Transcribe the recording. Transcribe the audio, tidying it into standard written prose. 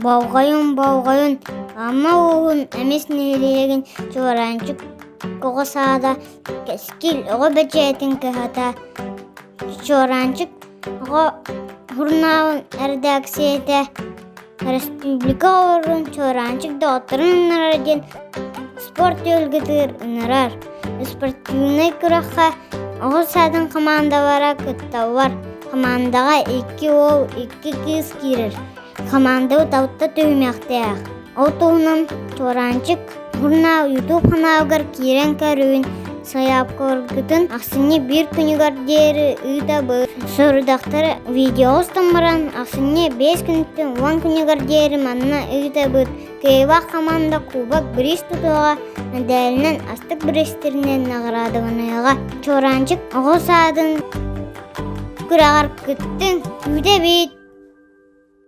Болҕойуҥ, болҕойуҥ, Амма улууһун Эмис нэһилиэгин Чуораанчык оҕо саада Кэскил оҕо бэчээтин кыһата Чуораанчык оҕо сурунаалын эрэдээксийэтэ Республика оҕолорун Чуораанчык доҕотторун ыҥырар диэн спорт түһүлгэтигэр ыҥырар. Спортивнай күрэххэ оҕо саадын хамаандалара кытталлар. Хамаандаҕа икки уол, икки кыыс киирэр. Хамаандабыт алта түһүмэхтээх. Ол туһунан Чуораанчык сурунаал YouTube ханаалыгар киирэн көрүүн, сайаапкаларгытын ахсынньы биир күнүгэр диэри ыытабыт. Сорудахтары видео устан баран ахсынньы 5 күнүттэн 10 күнүгэр диэри манна ыытабыт. Кыайыылаах хамаанда кубок бириис тутуоҕа, мэдээлинэн астык бириистэринэн наҕараадаланыаҕа. Чуораанчык оҕо саадын күрэҕэр кыттыҥ, күүтэбит!